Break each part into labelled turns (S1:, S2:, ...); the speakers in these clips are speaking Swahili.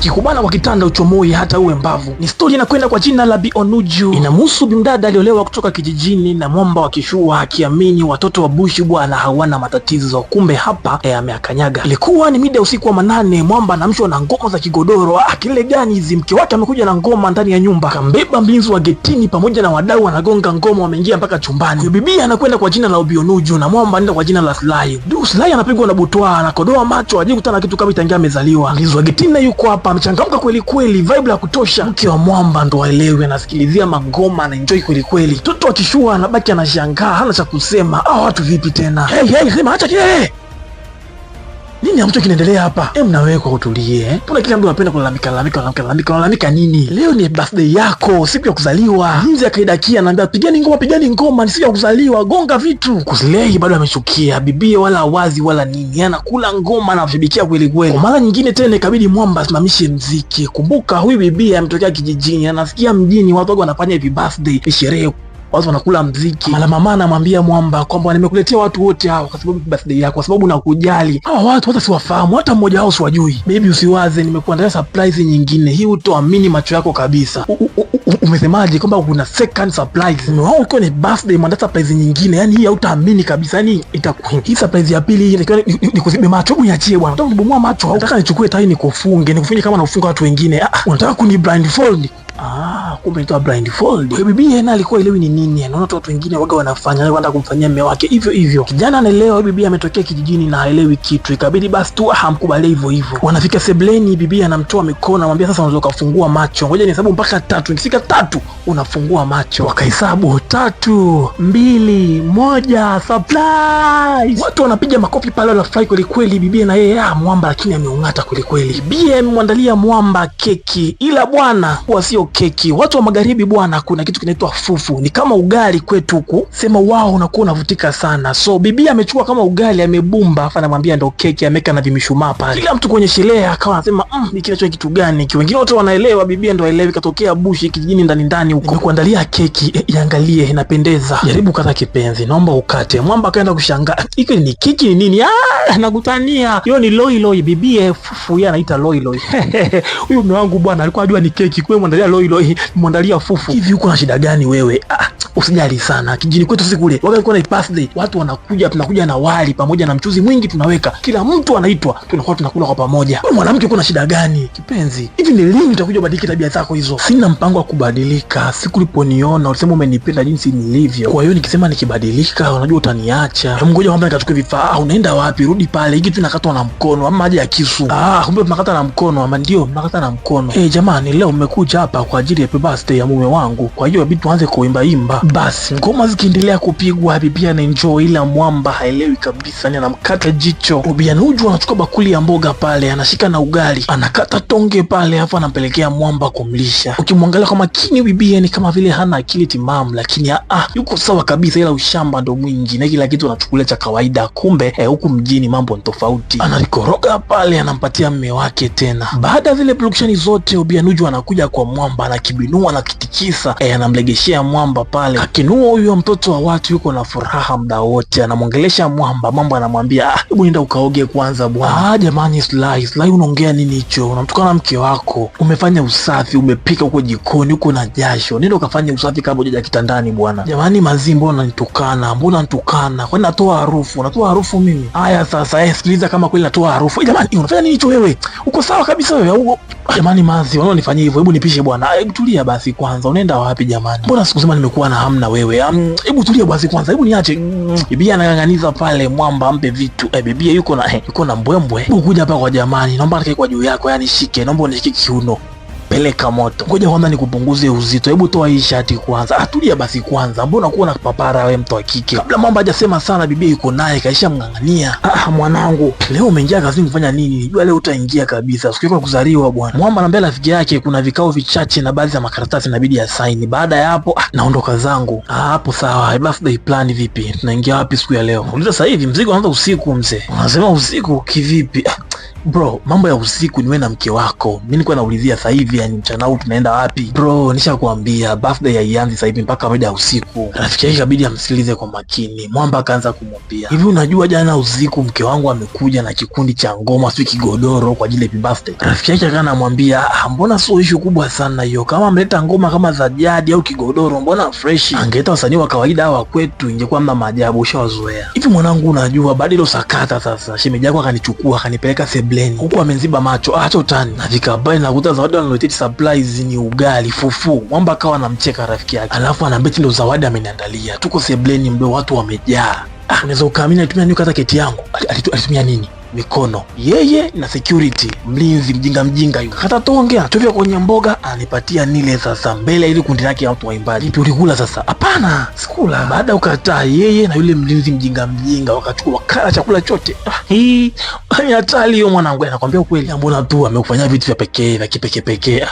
S1: Ikikubana kwa kitanda uchomoi hata uwe mbavu. Ni stori inakwenda kwa jina la Bionuju. Inamhusu bimdada aliolewa kutoka kijijini na mwamba wa kishua akiamini watoto wa bushi bwana hawana matatizo. Kumbe hapa ameakanyaga. Ilikuwa ni mida usiku wa manane, mwamba anaamshwa na ngoma za kigodoro. Ah, kile gani hizi? Mke wake amekuja na ngoma ndani ya nyumba, kambeba mlinzi wa getini pamoja na wadau wanagonga ngoma, wameingia mpaka chumbani. Bibi anakwenda kwa jina la Bionuju na mwamba anaenda kwa jina la Slai. Du, Slai anapigwa na butwa, anakodoa macho, hajui kutana kitu kama tangia amezaliwa. Mlinzi wa getini yuko hapa amechangamka kweli kweli, vibe la kutosha. Mke wa mwamba ndo aelewe, anasikilizia mangoma, anaenjoy kweli kweli. Mtoto wa kishua anabaki anashangaa, hana cha kusema. Hao watu vipi tena? Hey, hey, sema acha kile nini ambacho kinaendelea hapa? Em, na wewe kwa utulie eh? Mbona kila mtu anapenda kulalamika lalamika lalamika lalamika lalamika nini? Leo ni birthday yako, siku ya kuzaliwa. Mlinzi akaidakia anaambia pigeni ngoma, pigeni ngoma, ni siku ya kuzaliwa, gonga vitu. Kuslei bado amechukia bibie, wala wazi wala nini, anakula ngoma na kushabikia kweli kweli. Kwa mara nyingine tena ikabidi mwamba asimamishe mziki. Kumbuka huyu bibie ametokea kijijini, anasikia mjini watu wanafanya hivi birthday, ni sherehe, watu wanakula mziki. Mara mama anamwambia mwamba kwamba nimekuletea watu wote hao kwa sababu birthday yako, kwa sababu nakujali. Hawa watu hata siwafahamu, hata mmoja wao siwajui. Baby, usiwaze, nimekuandalia surprise nyingine, hii hutoamini macho yako kabisa. Umesemaje kwamba kuna second surprise? Mume wangu ukiwa ni birthday, mwandaa surprise nyingine, yani hii hautaamini kabisa. Yani itakuwa hii surprise ya pili hii itakiwa nikuzibe macho. Hebu niachie bwana, unataka kunibomoa macho au unataka nichukue tai nikufunge, nikufunge kama nakufunga watu wengine? Ah, unataka kuni blindfold? Ah, kumbe inaitwa blindfold. Kwa bibi yeye alikuwa elewi ni nini. Anaona watu wengine waga wanafanya, alikuwa anataka kumfanyia mume wake hivyo hivyo. Kijana anaelewa bibi ametokea kijijini na haelewi kitu. Ikabidi basi tu hamkubalia hivyo hivyo. Wanafika sebleni, bibi anamtoa mikono, anamwambia sasa unaweza kufungua macho. Ngoja nihesabu mpaka tatu. Nikifika tatu unafungua macho. Wakahesabu 3, 2, 1, surprise! Watu wanapiga makofi pale, wanafurahi kweli kweli. Bibi na yeye mwamba lakini ameung'ata kweli kweli. Bibi amemwandalia mwamba keki, ila bwana huwa sio keki. Watu wa magharibi bwana, kuna kitu kinaitwa fufu, ni kama ugali kwetu huku, sema wao unakuwa unavutika sana. So bibi amechukua kama ugali amebumba, afa anamwambia ndo keki, ameweka na vimishumaa pale. Kila mtu kwenye sherehe akawa anasema ni kinacho kitu gani? Wengine wote wanaelewa, bibi ndo haelewi. Katokea bushi kijijini ndani ndani huko. Nimekuandalia keki, iangalie, inapendeza, jaribu kata kipenzi, naomba ukate. Mwamba akaenda kushangaa, hiki ni keki ni nini? Ah, nakutania hiyo ni loi loi. Bibi fufu yeye anaita loi loi. Huyu mume wangu bwana alikuwa anajua ni keki, kwa hiyo mwandalia loi loi, mwandalia fufu. Hivi uko na shida gani wewe? Ah, usijali sana. Kijijini kwetu sisi kule wakati kuna birthday, watu wanakuja, tunakuja na wali pamoja na mchuzi mwingi tunaweka, kila mtu anaitwa, tunakuwa tunakula kwa pamoja. Wewe mwanamke uko na shida gani kipenzi? Hivi ni lini utakuja ubadilike tabia zako hizo? Sina mpango wa kubadilika. Siku uliponiona ulisema umenipenda jinsi nilivyo, kwa hiyo nikisema nikibadilika, unajua utaniacha. Ngoja kwamba nikachukue vifaa. Ah, unaenda wapi? Rudi pale, hiki tunakatwa na mkono ama maji ya kisu? Ah, kumbe tunakata na mkono ama ndio mnakata na mkono. Eh, jamani, leo mmekuja hapa kwa ajili ya birthday ya mume wangu, kwa hiyo inabidi tuanze kuimba imba. Basi ngoma zikiendelea kupigwa, bibi anaenjoy, ila mwamba haelewi kabisa, ni anamkata jicho. Obianuju anachukua bakuli ya mboga pale, anashika na ugali, anakata tonge pale, afu anampelekea mwamba kumlisha. Ukimwangalia kwa makini, bibi ni kama vile hana akili timamu, lakini yuko sawa kabisa, ila ushamba ndo mwingi na kila kitu anachukulia cha kawaida. Kumbe huku mjini mambo ni tofauti. Analikoroga pale, anampatia mume wake tena. Baada ya zile production zote, Obianuju anakuja kwa mwamba, anakibinua, anakitikisa, anamlegeshea mwamba pale. Akinua huyo mtoto wa watu yuko na furaha muda wote, anamwongelesha mwamba, mambo anamwambia hebu nenda ukaoge kwanza bwana. Ah, jamani, Slai, Slai unaongea nini hicho? Unamtukana mke wako, umefanya usafi, umepika huko jikoni, uko na jasho, nenda ukafanye usafi kabla hujaja kitandani bwana. Jamani mazi, mbona unanitukana? Mbona unanitukana? Kwani natoa harufu? Natoa harufu mimi? Haya sasa, sikiliza kama kweli natoa harufu. Jamani, unafanya nini hicho wewe? Uko sawa kabisa wewe? Au jamani mazi, wanaonifanyia hivyo, hebu nipishe bwana. Hebu tulia basi kwanza. Unaenda wapi jamani? Mbona siku zima nimekuwa na hamna wewe? Hebu tulia basi kwanza. Hebu niache. Bibi anang'ang'aniza pale mwamba ampe vitu. Bibi yuko na yuko na mbwembwe. Hebu kuja hapa kwa jamani. Naomba nikae kwa juu yako, yani shike. Naomba unishike kiuno. Peleka moto. Ngoja kwanza nikupunguze uzito. Hebu toa hii shati kwanza. Ah, tulia basi kwanza. Mbona unakuwa na papara wewe mtu wa kike? Kabla mambo hajasema sana, bibi yuko naye kaisha mng'ang'ania. Ah, mwanangu, leo umeingia kazini kufanya nini? Jua leo utaingia kabisa. Siku yako kuzaliwa bwana. Mwamba anambia rafiki yake kuna vikao vichache na baadhi ya makaratasi inabidi ya saini. Baada ya hapo naondoka zangu. Ah, hapo sawa. Birthday plan vipi? Tunaingia wapi siku ya leo? Nauliza sasa hivi mzigo unaanza usiku mzee. Unasema usiku kivipi? Bro, mambo ya usiku ni wewe na mke wako. Mimi nilikuwa naulizia sasa hivi Yani mchana huu tunaenda wapi bro? Nishakwambia birthday haianzi sasa hivi mpaka mida ya usiku. Rafiki yake ikabidi amsikilize kwa makini. Mwamba akaanza kumwambia hivi, unajua jana usiku mke wangu amekuja na kikundi cha ngoma sio kigodoro kwa ajili ya birthday. Rafiki yake akawa anamwambia mbona sio issue kubwa sana hiyo, kama ameleta ngoma kama za jadi au kigodoro mbona fresh, angeleta wasanii wa kawaida wa kwetu ingekuwa mna maajabu, ushawazoea. Hivi mwanangu, unajua baada ile sakata sasa, shemeji yako akanichukua akanipeleka sebleni huku amenziba macho, acha utani. Nafika pale nakuta zawadi analoletea surprise ni ugali fufu. Mwamba akawa anamcheka rafiki yake, alafu anaambia ndo zawadi ameniandalia. Tuko sebleni mdo, watu wamejaa. Unaweza ukaamini alitumia nini kata keti yangu? Alitumia nini? Mikono yeye na security mlinzi mjinga mjinga yule kata tonge anachovya kwenye mboga anipatia nile sasa mbele ili kundi lake watu waimbaji. Ipi ulikula sasa? Hapana, sikula. Baada ukataa yeye na yule mlinzi mjinga mjinga wakachukua wakala chakula chote. Hii ni hatari hiyo mwanangu, anakuambia ukweli. Mbona tu amekufanyia vitu vya pekee vya kipekee pekee.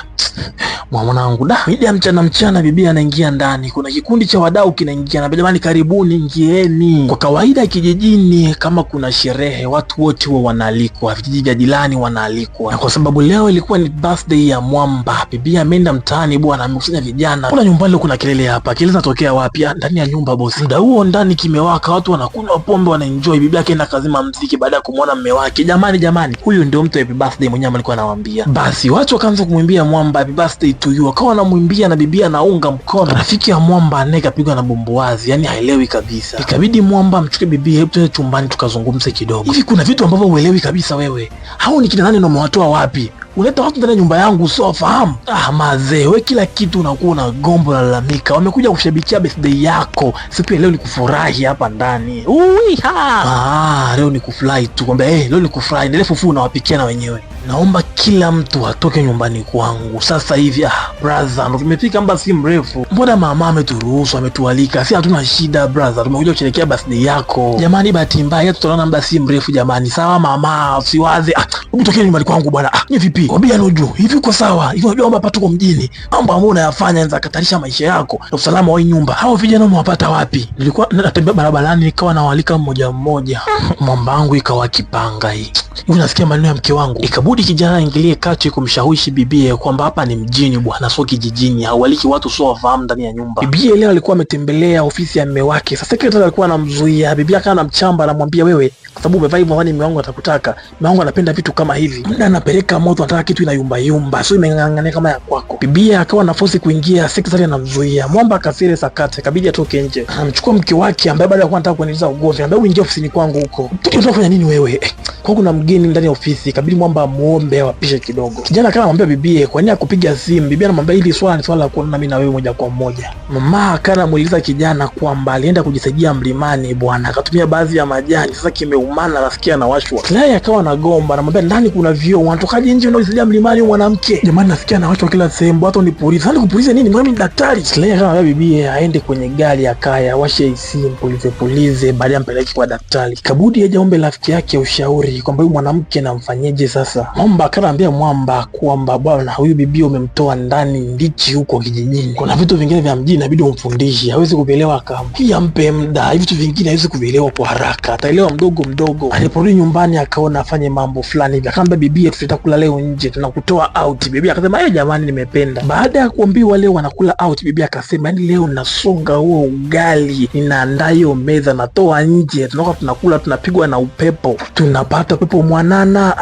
S1: Mwanangu da, mida ya mchana mchana bibi anaingia ndani, kuna kikundi cha wadau kinaingia na jamani, karibuni ingieni. Kwa kawaida kijijini kama kuna sherehe watu wote huwa wanaalikwa, vijiji vya jirani wanaalikwa, na kwa sababu leo ilikuwa ni birthday ya Mwamba, bibi ameenda mtaani bwana, amekusanya vijana. Kuna nyumbani kuna kelele hapa, kelele zinatokea wapi? Ndani ya nyumba bosi. Muda huo ndani kimewaka, watu wanakunywa pombe, wanaenjoy. Bibi akaenda kazima mziki baada ya kumwona mume wake. Jamani jamani, huyu ndio mtu happy birthday mwenyewe alikuwa anawaambia. Basi watu wakaanza kumwimbia Mwamba happy birthday to you, wakawa wanamwimbia na bibi anaunga mkono. Rafiki ya Mwamba naye kapigwa na bumbuazi, yani haelewi kabisa. Ikabidi Mwamba amchukue bibi, hebu tuende chumbani tukazungumze kidogo. Hivi kuna vitu ambavyo uelewi kabisa wewe. Hao ni kina nani na umewatoa wapi? Unaleta watu ndani ya nyumba yangu usiowafahamu. Mazee, we kila kitu unakuwa una gombo unalalamika. Wamekuja kushabikia birthday yako. Siku ya leo ni kufurahi hapa ndani. Ui ha. Leo ni kufurahi tu. Kwamba leo ni kufurahi. Ndio fufu unawapikia na wenyewe. Naomba kila mtu atoke nyumbani kwangu sasa hivi. Brother, ndo tumefika muda si mrefu. Mbona mama ameturuhusu, ametualika? Si hatuna shida brother, tumekuja kusherehekea birthday yako. Jamani, bahati mbaya tutaonana muda si mrefu jamani. Sawa mama, usiwaze. Hebu tokeni nyumbani kwangu bwana. Ni vipi? Kwambia Nuju, hivi uko sawa? Hivi unajua kwamba hapa tuko mjini. Mambo ambayo unayafanya yanaweza katarisha maisha yako na usalama wa nyumba. Hao vijana umewapata wapi? Nilikuwa natembea barabarani nikawa nawalika mmoja mmoja. Mwamba wangu ikawa kipanga hii. Hivi nasikia maneno ya mke wangu. Ikabudi kijana aingilie kati kumshawishi bibie kwamba hapa ni mjini bwana, sio kijijini. Haualiki watu sio wafahamu ndani ya nyumba. Bibie leo alikuwa ametembelea ofisi ya mume wake. Sasa secretary alikuwa anamzuia. Bibie akawa anamchamba, anamwambia wewe, kwa sababu umevaa hivyo nadhani mume wangu atakutaka. Mume wangu anapenda vitu kama hivi. Muda anapeleka moto, anataka kitu inayumba yumba, sio imeng'ang'ania kama ya kwako. Bibie akawa na force kuingia, secretary anamzuia. Mwamba akasiri sakate, ikabidi atoke nje. Anamchukua mke wake ambaye bado alikuwa anataka kuendeleza ugomvi, ambaye uingie ofisini kwangu huko. Unataka kufanya nini wewe? Kwa kuna mgeni ndani ya ofisi, ikabidi Mwamba amuombe awapishe kidogo. Kijana akawa anamwambia bibie kwa nini akupiga simu? Bibie anamwambia hili swala ni swala la kuonana mimi na wewe moja kwa moja. Mama akawa anamuuliza kijana kwamba alienda kujisaidia mlimani bwana, akatumia baadhi ya majani, sasa kimeumana, rafiki anawashwa. Clay akawa anagomba, anamwambia ndani kuna vioo, unatokaje nje unajisaidia mlimani mwanamke? Jamani, nasikia anawashwa kila sehemu, hata unipulize. Sasa nikupulize nini? Mimi ni daktari. Clay akamwambia bibie aende kwenye gari akaya, awashe AC, mpulize pulize, baadaye ampeleke kwa daktari. Kabudi aje ombe rafiki yake ushauri kwamba huyu mwanamke namfanyeje sasa. Mwamba akaambia Mwamba kwamba bwana, huyu bibi umemtoa ndani ndichi huko kijijini, kuna vitu vingine vya mjini inabidi umfundishe, hawezi kuvielewa kama pia, mpe muda, hivi vitu vingine hawezi kuvielewa kwa haraka, ataelewa mdogo mdogo. Aliporudi nyumbani akaona afanye mambo fulani hivi, akaambia bibi, tutakula leo nje, tunakutoa out. Bibi akasema jamani, nimependa. Baada ya kuambiwa leo wanakula out, bibi akasema yani leo nasonga huo ugali, ninaandaa hiyo meza, natoa nje, tunakuwa tunakula, tunapigwa na upepo, tunapata upepo mwanana.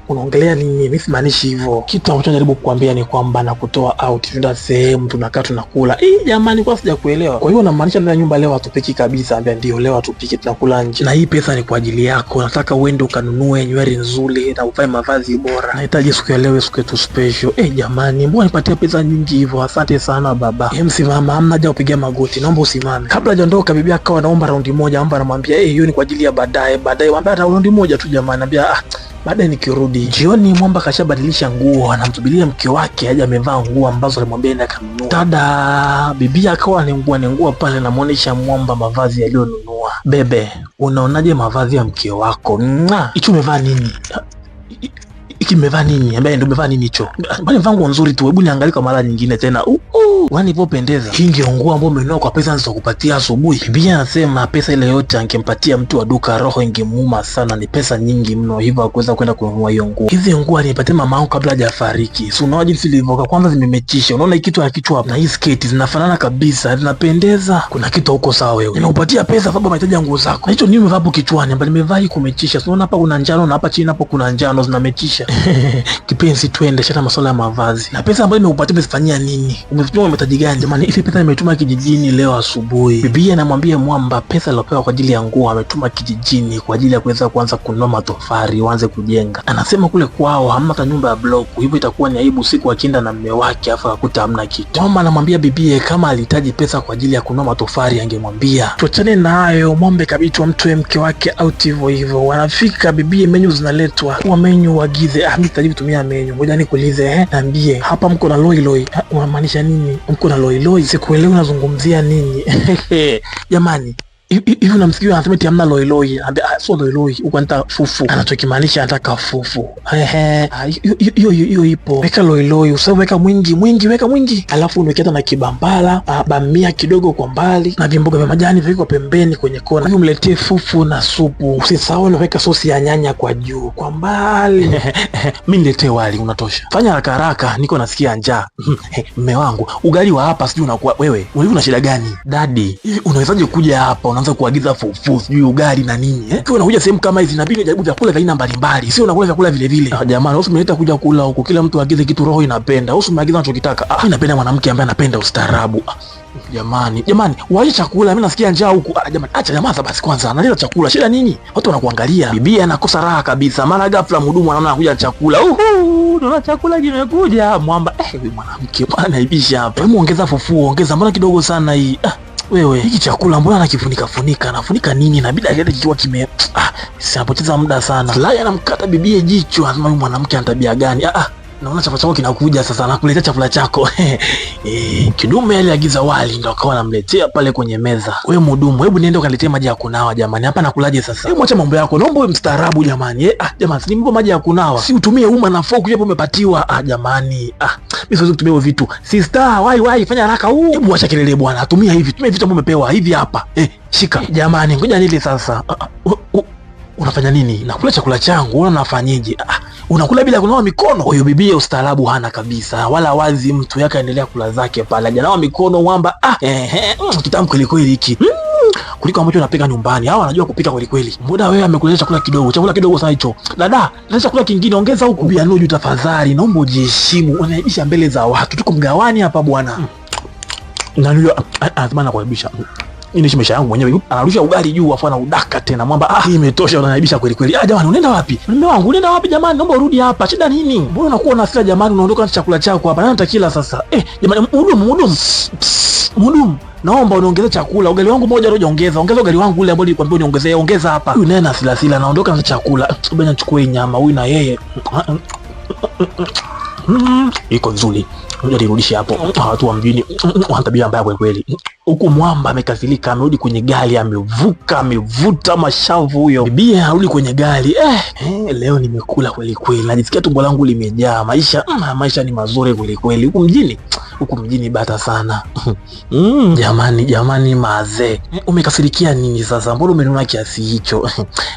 S1: Unaongelea nini? Mimi simaanishi hivyo. Kitu ambacho najaribu kukuambia ni kwamba nakutoa out, tunaenda sehemu tunakaa tunakula. Jamani, kwa sijakuelewa. Kwa hiyo unamaanisha ndani ya nyumba leo hatupiki kabisa? Ambia ndio, leo hatupiki, tunakula nje, na hii pesa ni kwa ajili yako. Nataka uende ukanunue nywele nzuri na uvae mavazi bora. Nahitaji siku ya leo, siku yetu special. Jamani, mbona nipatia pesa nyingi hivyo? Asante sana baba. Msimama, hamna haja kupiga magoti, naomba usimame. Kabla hajaondoka, bibi akawa naomba raundi moja, amba anamwambia hiyo ni kwa ajili ya baadaye, baadaye. Mwambia hata raundi moja tu jamani, ambia baadaye nikirudi jioni. Mwamba kashabadilisha nguo, anamsubiria mke wake aje, amevaa nguo ambazo alimwambia enda kanunua. Tada, bibi akawa anengua pale, anamuonesha Mwamba mavazi aliyonunua. Bebe, unaonaje mavazi ya mke wako? Hicho umevaa nini? Hiki mmevaa nini? Ambaye ndio umevaa nini hicho? Bali mvaa nguo nzuri tu. Hebu niangalie kwa mara nyingine tena. Wanipopendeza. Hii ndio nguo ambayo umenunua kwa pesa nilizokupatia asubuhi. Bibi anasema pesa ile yote angempatia mtu wa duka roho ingemuuma sana, ni pesa nyingi mno, hivyo hakuweza kwenda kununua hiyo nguo. Hizi nguo alinipatia mama yangu kabla hajafariki. Si unaona jinsi ilivyoka, kwanza zimemechisha. Unaona hii kitu ya kichwa hapa na hii sketi zinafanana kabisa, zinapendeza. Kuna kitu huko sawa wewe. Nimekupatia pesa sababu mahitaji ya nguo zako. Na hicho nini umevaa hapo kichwani? Ambapo nimevaa hii kumechisha. Si unaona hapa kuna njano na hapa chini hapo kuna njano zinamechisha. Kipenzi, twende shata masuala ya mavazi. Na pesa ambayo nimekupatia umezifanyia nini? Umezitumia mahitaji gani? Jamani, ile pesa nimetuma kijijini leo asubuhi. Bibi anamwambia Mwamba pesa aliyopewa kwa ajili ya nguo ametuma kijijini kwa ajili ya kuweza kuanza kununua matofali waanze kujenga. Anasema kule kwao hamna hata nyumba ya bloku, hivyo itakuwa ni aibu siku akienda na mume wake afa akuta hamna kitu. Mwamba anamwambia bibie kama alihitaji pesa kwa ajili ya kununua matofali angemwambia. Tuachane nayo. Mwamba ikabidi mtoe mke wake out hivyo hivyo. Wanafika bibie, menu zinaletwa. Kwa menu uagize. Ah, mimi sitaki kutumia menu. Ngoja nikuulize, niambie. Hapa mko na loi loi. Unamaanisha nini? Mko na loi loi? Sikuelewi unazungumzia nini? Jamani, hivi unamsikia anasema eti hamna loi loi. Anambia sio loi loi, huko anataka fufu. Anachokimaanisha anataka fufu. Ehe, hiyo hiyo ipo. Weka loi loi, usahau weka mwingi, mwingi, weka mwingi. Alafu unaweka na kibambala, bamia kidogo kwa mbali na vimboga vya majani viko pembeni kwenye kona. Huyu mletee fufu na supu. Usisahau weka sosi ya nyanya kwa juu, kwa mbali. Mimi niletee wali unatosha. Fanya haraka haraka, niko nasikia njaa. Mme wangu, ugali wa hapa sijui unakuwa wewe. Wewe una shida gani? Dadi, hivi unawezaje kuja hapa unaanza kuagiza fufu sijui ugali na nini eh? Ukiwa unakuja sehemu kama hizi inabidi ujaribu vyakula vya aina mbalimbali, sio unakula vyakula vile vile. Ah, jamani, wewe umeleta kuja kula huku, kila mtu aagize kitu roho inapenda. Wewe umeagiza unachokitaka. Ah, mimi napenda mwanamke ambaye anapenda ustaarabu. Ah, jamani, jamani, waache chakula, mimi nasikia njaa huku. Ah, jamani, acha jamaa basi kwanza, analeta chakula. Shida nini? Watu wanakuangalia. Bibi anakosa raha kabisa. Mara ghafla mhudumu anaona anakuja chakula. Uhu, naona chakula kimekuja. Mwamba, huyu mwanamke bwana anaibisha hapa. Hebu ongeza fufu, ongeza, mbona kidogo sana hii. Ah, wewe, hiki chakula mbona anakifunika funika? Anafunika nini? Inabidi alete kikiwa kime sinapoteza muda sana. Lai anamkata bibie jicho, anasema huyu mwanamke ana tabia gani? Naona chakula chako kinakuja sasa, nakuletea chakula chako. Kidume aliagiza wali ndo akawa anamletea pale kwenye meza. Wewe mhudumu, hebu niende ukaniletee maji ya kunawa jamani. Hapa nakulaje sasa? Hebu acha mambo yako. Naomba wewe mstaarabu jamani. Jamani, si nimpe maji ya kunawa. Si utumie uma na fork hapo umepatiwa. Ah, jamani. Ah, mimi siwezi kutumia hivyo vitu. Sister, wai wai, fanya haraka huu. Hebu acha kelele bwana. Tumia hivi. Tumia vitu ambavyo umepewa hivi hapa. Shika. Jamani, ngoja nile sasa. Unafanya nini? Nakula chakula changu, wewe unafanyeje? Unakula bila kunawa mikono? Huyo bibi ustaarabu hana kabisa, wala wazi mtu yake aendelea kula zake pale. Hajanawa mikono mwamba. Kitamu kweli kweli hiki. Kuliko ambacho unapika nyumbani. Hawa wanajua kupika kweli kweli. Muda wewe amekuletea chakula kidogo, chakula kidogo sana hicho. Dada, leta chakula kingine, ongeza huku. Bi Anuju, tafadhali naomba ujiheshimu. Unaibisha mbele za watu. Tuko mgawani hapa bwana. Na ndio anasema nakuaibisha. Niishi maisha yangu mwenyewe. Anarusha ugali juu afu anaudaka tena. Mwamba, hii imetosha, unaniaibisha kweli kweli. Ah, jamani, unaenda wapi? Mume wangu, unaenda wapi jamani? Naomba urudi hapa. Shida nini? Mbona unakuwa na hasira jamani? Unaondoka na chakula chako hapa. Nani atakila sasa? Jamani, mhudumu, mhudumu. Mhudumu, naomba uniongezee chakula. Ugali wangu mmoja ndio hujaongeza. Ongeza ugali wangu ule ambao nilikwambia uniongezee. Ongeza hapa. Huyu naye ana hasira hasira, anaondoka na chakula. Bwana, nichukue nyama huyu na yeye. Iko nzuri. Ngoja nirudishe hapo. Watu wa mjini wana tabia mbaya kweli kweli. Huku Mwamba amekasirika, amerudi kwenye gari, amevuka, amevuta mashavu huyo. Bibi arudi kwenye gari. Leo nimekula kweli kweli. Najisikia tumbo langu limejaa. Maisha, maisha ni mazuri kweli kweli. Huku mjini bata sana. Jamani, jamani mazee. Umekasirikia nini sasa? Mbona umenuna kiasi hicho?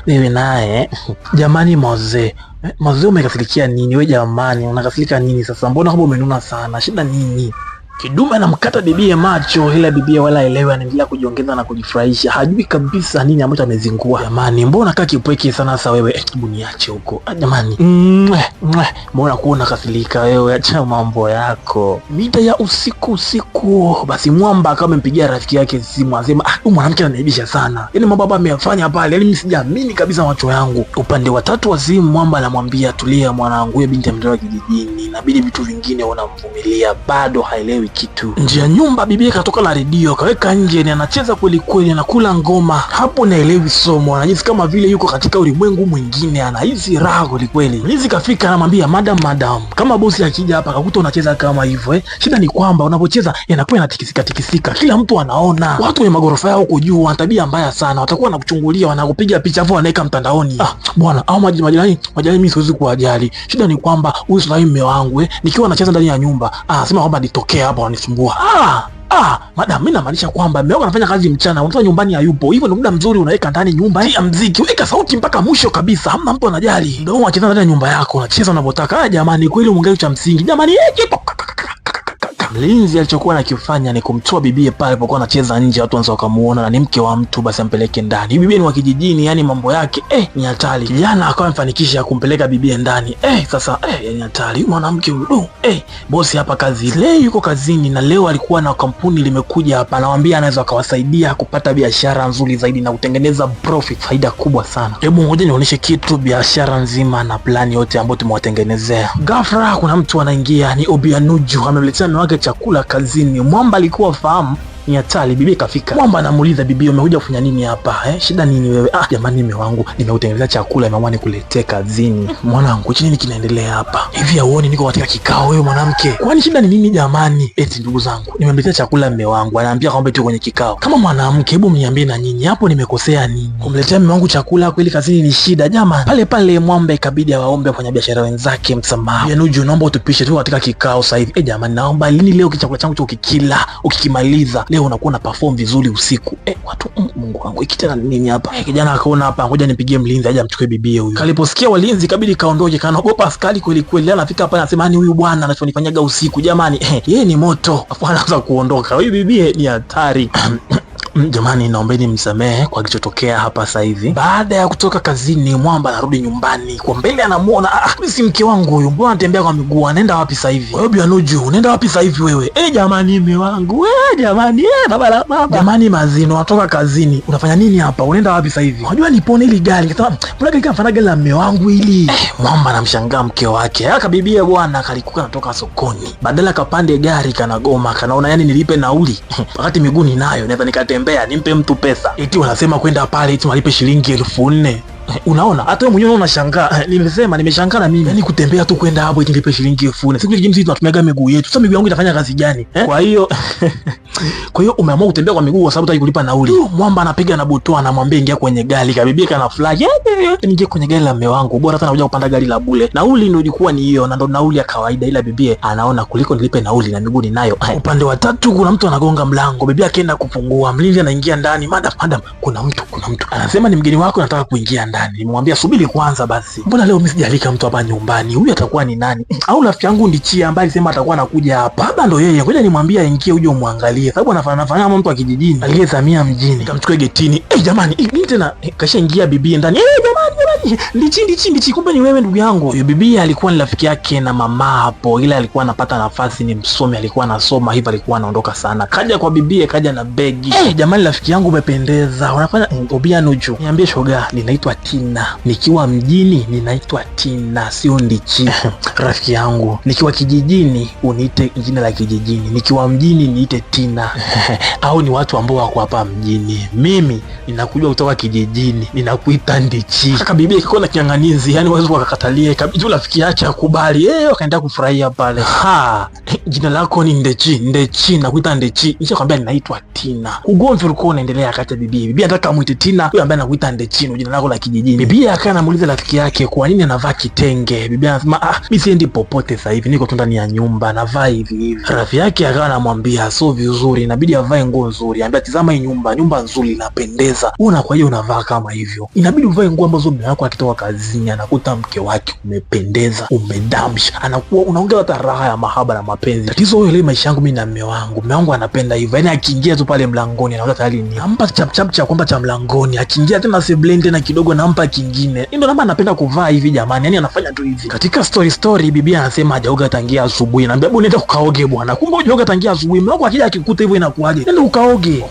S1: Wewe naye. Jamani mazee. Mazee umekasirikia nini? We jamani, unakasirika nini sasa? Mbona kama umenuna sana? Shida nini? Kidume anamkata bibie macho, ila bibie wala elewe, anaendelea kujiongeza na kujifurahisha. Hajui kabisa nini ambacho amezingua. Jamani, mbona kaa kipweke sana sasa wewe? Hebu niache huko. Jamani. Mbona kuona kasirika wewe? Acha mambo yako. Mida ya usiku usiku, basi Mwamba akawa amempigia rafiki yake simu, anasema huyu mwanamke ananiibisha sana. Yaani mambo hapa ameyafanya pale, yaani mimi sijaamini kabisa macho yangu. Upande wa tatu wa simu Mwamba anamwambia, tulia mwanangu, huyo binti ametoka kijijini, inabidi vitu vingine unamvumilia, bado haelewi haelewi kitu. Nje ya nyumba bibi katoka na redio kaweka nje, ni anacheza kweli kweli, anakula ngoma hapo, naelewi somo, anajisi kama vile yuko katika ulimwengu mwingine, anahisi raha kweli kweli. Mlinzi kafika, anamwambia madam, madam, kama bosi akija hapa akakuta unacheza kama hivyo shida ni kwamba unapocheza yanakuwa yanatikisika tikisika, kila mtu anaona. Watu wenye magorofa yao huko juu wana tabia mbaya sana, watakuwa wanakuchungulia, wanakupiga picha afu wanaweka mtandaoni. Ah bwana, au majirani, majirani mimi siwezi kuwajali. Shida ni kwamba huyu sasa mume wangu nikiwa nacheza ndani ya nyumba, sema kwamba nitokee hapa wanisumbua. Madam, mimi namaanisha kwamba mume wako anafanya kazi mchana, unatoka nyumbani hayupo. Hivyo ni muda mzuri unaweka ndani nyumba ya muziki, weka sauti mpaka mwisho kabisa, hamna mtu anajali. Ndio unacheza ndani ya nyumba yako, unacheza unavyotaka. Ah jamani, kweli umeongea cha msingi. Jamani, Mlinzi alichokuwa anakifanya ni kumtoa bibie pale alipokuwa anacheza nje, watu wanaweza wakamuona na ni mke wa mtu, basi ampeleke ndani. Bibie ni wa kijijini, yani mambo yake ni hatari. Kijana akawa amefanikisha kumpeleka bibie ndani. Sasa ni hatari mwanamke huyu. Bosi hapa kazi leo yuko kazini, na leo alikuwa na kampuni limekuja hapa, anawaambia anaweza akawasaidia kupata biashara nzuri zaidi na kutengeneza profit, faida kubwa sana. Hebu ngoja nionyeshe kitu, biashara nzima na plani yote ambayo tumewatengenezea. Ghafla kuna mtu anaingia, ni Obianuju, amemletea mume wake chakula kazini. Mwamba alikuwa fahamu ni hatari. Bibi kafika. Mwamba anamuuliza bibi, umekuja kufanya nini hapa Shida nini wewe? Ah jamani, mume wangu nimeutengenezea chakula, nimeamua nikuletee kazini. Mwanangu, hichi nini kinaendelea hapa hivi? Hauoni niko katika kikao wewe mwanamke? Kwani shida ni nini jamani? Eti ndugu zangu, nimemletea chakula mume wangu, anaambia kwamba tu kwenye kikao. Kama mwanamke, hebu mniambie na nyinyi hapo nimekosea nini? Kumletea mume wangu chakula kweli kazini ni shida jamani? Pale pale Mwamba ikabidi awaombe wafanyabiashara wenzake msamaha. Yanuju, naomba utupishe tu katika kikao sasa hivi. Jamani, naomba lini leo chakula changu ukikila ukikimaliza leo unakuwa na perform vizuri usiku. Watu Mungu wangu, hiki tena nini hapa? Kijana akaona hapa, ngoja nipigie mlinzi aje amchukue bibie huyu. Kaliposikia walinzi kabidi kaondoke, kanaogopa askari kweli kweli. Anafika hapa anasema, ni huyu bwana anachonifanyaga usiku jamani. Yeye ni moto. Afu anaanza kuondoka. Huyu bibie ni hatari. Jamani, naombeni msamehe kwa kilichotokea hapa sasa hivi. Baada ya kutoka kazini, Mwamba anarudi nyumbani. Kwa mbele anamuona, mimi si mke wangu huyu, mbona anatembea kwa miguu? Anaenda wapi sasa hivi? Wewe Bianuju, unaenda wapi sasa hivi wewe? Jamani, mume wangu. Jamani, baba la baba. Jamani, Mazino, unatoka kazini. Unafanya nini hapa? Unaenda wapi sasa hivi? Unajua nipone hili gari. Nikasema, mbona gari kama gari la mume wangu hili? Mwamba anamshangaa mke wake. Akabibia bwana kalikuwa anatoka sokoni. Badala kapande gari kanagoma, kanaona yani nilipe nauli. Wakati miguu ninayo, naweza nikatembea nimpe mtu pesa. Eti wanasema kwenda pale eti walipe shilingi 4000. Unaona, hata wewe mwenyewe unashangaa. Nimesema nimeshangaa na mimi. Yaani kutembea tu kwenda hapo eti nilipe shilingi 4000. Siku nyingine sisi tunatumiaga miguu yetu. Sasa miguu yangu itafanya kazi gani? Kwa hiyo kwa hiyo umeamua kutembea kwa miguu kwa sababu hutaki kulipa nauli. Mwamba anapiga na butoa, anamwambia ingia kwenye gari. Kabibia kana flag. Ingia kwenye gari la mume wangu. Bora hata nakuja kupanda gari la bure. Nauli ndio ilikuwa ni hiyo na ndio nauli ya kawaida, ila bibie anaona kuliko nilipe nauli na miguu ninayo. Upande wa tatu kuna mtu anagonga mlango. Bibie akaenda kufungua. Mlinzi anaingia ndani. Madam, madam, kuna mtu. Anasema ni mgeni wako, nataka kuingia ndani. Nimemwambia subiri kwanza basi. Mbona leo mimi sijalika mtu hapa nyumbani? Huyu atakuwa ni nani? Au rafiki yangu Ndichia ambaye alisema atakuwa anakuja hapa. Baba ndo yeye. Ngoja nimwambie aingie uje umwangalie. Sababu anafanana fanana kama mtu wa kijijini aliyezamia mjini. Kamchukue getini. Jamani, nini tena? Kashaingia bibi ndani. Jamani, jamani. Ndichi, kumbe ni wewe ndugu yangu. Huyu bibi alikuwa ni rafiki yake na mama hapo, ila alikuwa anapata nafasi, ni msomi, alikuwa anasoma hivyo, alikuwa anaondoka sana. Kaja kwa bibie, kaja na begi. Jamani, rafiki yangu umependeza. Unafanya Obianuju. Niambie shoga, ninaitwa Tina. Nikiwa mjini ninaitwa Tina, sio Ndichi. Rafiki yangu, nikiwa kijijini uniite jina la kijijini, nikiwa mjini niite Tina. Au ni watu ambao wako hapa mjini. Mimi ninakujua kutoka kijijini, ninakuita Ndichi. Kaka bibi kiko na kianganizi, yani waweza wakakatalie kabisa, rafiki yake akubali. Wakaenda kufurahia pale. Ha, jina lako ni Ndechi, Ndechi, nakuita Ndechi. Nishakwambia ninaitwa Tina. Ugomvi ulikuwa unaendelea kati ya bibi. Bibi anataka muite Tina, huyo ambaye anakuita Ndechi, ndio jina lako la kijijini. Bibi akawa anamuuliza rafiki yake kwa nini anavaa kitenge. Bibi anasema mimi siendi popote sasa hivi, niko tu ndani ya nyumba navaa hivi hivi. Rafiki yake akawa anamwambia sio vizuri, inabidi avae nguo nzuri. Anambia tazama hii nyumba, nyumba nzuri inapendeza. Wewe unakuwa unavaa kama hivyo. Inabidi uvae nguo ambazo mume wako akitoka kazini anakuta mke wake umependeza, umedamsha, anakuwa unaongea hata raha ya mahaba na mapenzi. Tatizo wewe, leo maisha yangu mimi na mume wangu, mume wangu anapenda hivyo. Yaani akiingia tu pale mlangoni anaona tayari ni nampa chap chap cha kwamba cha mlangoni, akiingia tena sebuleni tena kidogo nampa kingine. Ndio namba anapenda kuvaa hivi jamani, yani anafanya tu hivi. Katika story bibi anasema hajaoga tangia asubuhi. Naambia hebu nenda ukaoge bwana. Kumbe hujaoga tangia asubuhi. Mume wako akija akikuta hivyo inakuaje? Nenda ukaoge.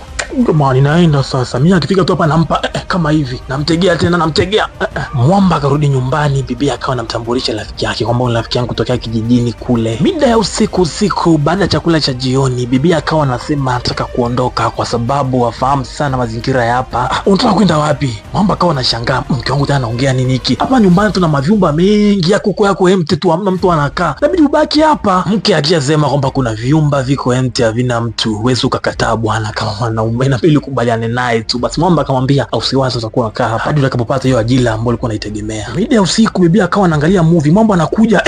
S1: Jamani, naenda sasa. Mimi akifika tu hapa nampa Kama hivi namtegea tena, namtegea. Mwamba akarudi nyumbani, bibi akawa anamtambulisha rafiki yake kwamba rafiki yangu kutokea kijijini kule. Mida ya usiku usiku, baada ya chakula cha jioni, bibi akawa anasema anataka kuondoka kwa sababu wafahamu sana mazingira ya hapa. Unataka kwenda wapi? Mwamba akawa anashangaa, mke wangu tena anaongea nini hiki? Hapa nyumbani tuna mavyumba mengi, yako huko yako empty tu, hamna mtu anakaa, inabidi ubaki hapa. Mke akishasema kwamba kuna vyumba viko empty havina mtu, huwezi ukakataa bwana, kama mwanaume inabidi ukubaliane naye tu. Basi Mwamba akamwambia usiwaze, utakuwa unakaa hapa hadi utakapopata hiyo ajira ambayo ulikuwa unaitegemea. Mida ya usiku, bibi akawa anaangalia movie, Mwamba anakuja,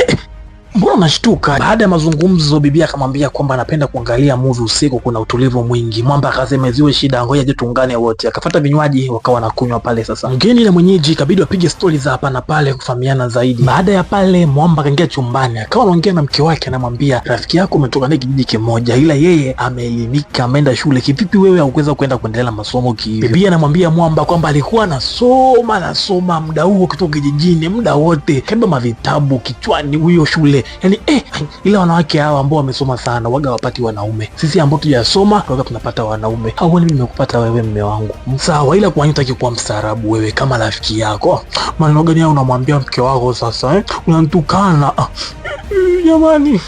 S1: mbona unashtuka? Baada ya mazungumzo, bibi akamwambia kwamba anapenda kuangalia movie usiku, kuna utulivu mwingi. Mwamba akasema ziwe shida, ngoja je tuungane wote. Akafuata vinywaji, wakawa wanakunywa pale. Sasa mgeni na mwenyeji ikabidi wapige stori za hapa na pale kufahamiana zaidi. Baada ya pale, Mwamba akaingia chumbani, akawa anaongea na mke wake, anamwambia rafiki yako umetoka naye kijiji kimoja, ila yeye ameelimika, ameenda shule. Kivipi wewe haukuweza kwenda kuendelea na masomo kihivyo? Bibi anamwambia Mwamba kwamba alikuwa anasoma muda huo kutoka kijijini, muda wote kaiba mavitabu kichwani huyo shule. Yani ila wanawake hawa ambao wamesoma sana waga wapati wanaume. Sisi ambao tujasoma waga tunapata wanaume. Au mimi nimekupata wewe mme wangu, sawa, ila kwa nini hutaki kuwa mstaarabu wewe kama rafiki yako? Maneno gani hayo unamwambia mke wako sasa eh? Unamtukana jamani,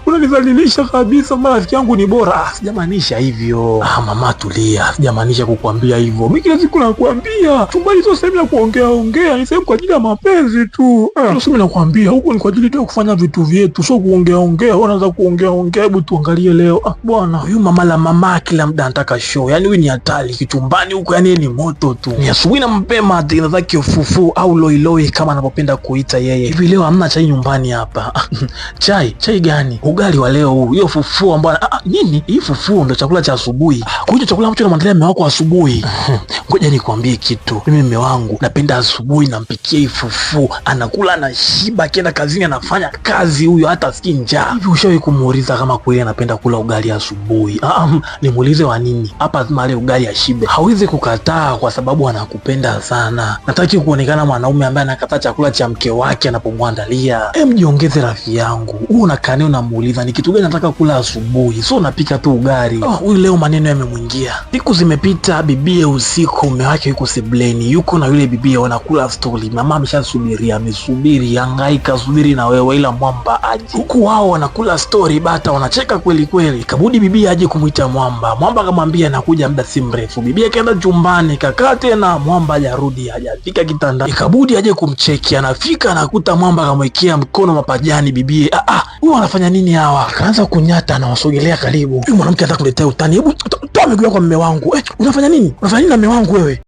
S1: unanizalilisha kabisa. Marafiki yangu ni bora. Sijamaanisha hivyo. Mama tulia, sijamaanisha kukuambia hivyo. Mimi kila siku nakuambia chumbani sio sehemu ya kuongea ongea, ni sehemu kwa ajili ya mapenzi tu. Sio nakwambia huko ni kwa ajili tu ya kufanya vitu vyetu, sio kuongea ongea. Unaanza kuongea ongea, hebu tuangalie leo. Bwana huyu mama la mama kila muda anataka show, yani huyu ni hatari kichumbani huko, yani ni moto tu. Ni asubuhi na mapema tena zake fufu au loiloi kama anavyopenda kuita yeye. Hivi leo hamna chai nyumbani hapa? Chai chai gani? Ugali wa leo huu, hiyo fufu ambayo nini hii fufu ndo chakula cha asubuhi. Kwa hiyo chakula ambacho namwandalia mume wako asubuhi. Ngoja nikwambie kitu, mimi mume wangu napenda asubuhi nampikia hii fufu, anakula anashiba, akienda kazini anafanya kazi huyo, hata asikii njaa. Hivi ushawahi kumuuliza kama kweli anapenda kula ugali asubuhi? Nimuulize wa nini hapa? Lazima ale ugali ashibe. Hawezi kukataa kwa sababu anakupenda sana. Nataki kuonekana mwanaume ambaye anakataa chakula cha mke wake anapomwandalia. Mjiongeze rafiki yangu, huyu unakaa naye unamuuliza ni kitu gani nataka kula asubuhi, sio unapika tu ugali. Huyu leo maneno yamemwingia. Siku zimepita, bibie usiku, mume wake yuko sebleni, yuko na yule bibie wanakula stori. Mama ameshasubiria, amesubiri, hangaika subiri na wewe, ila Mwamba aje. Huku wao wanakula stori bata, wanacheka kweli kweli. Kabudi bibie aje kumwita Mwamba. Mwamba akamwambia nakuja muda si mrefu. Bibie akaenda chumbani, kakaa tena, Mwamba hajarudi, hajafika kitandani. Ikabudi aje kumcheki, anafika anakuta Mwamba akamwekea mkono mapajani bibie. Huyu anafanya nini hawa? Akaanza kunyata, anawasogelea karibu. Huyu mwanamke anataka kuletea utani. Hebu toa miguu yako kwa mume wangu. Unafanya nini? Unafanya nini na mume wangu wewe?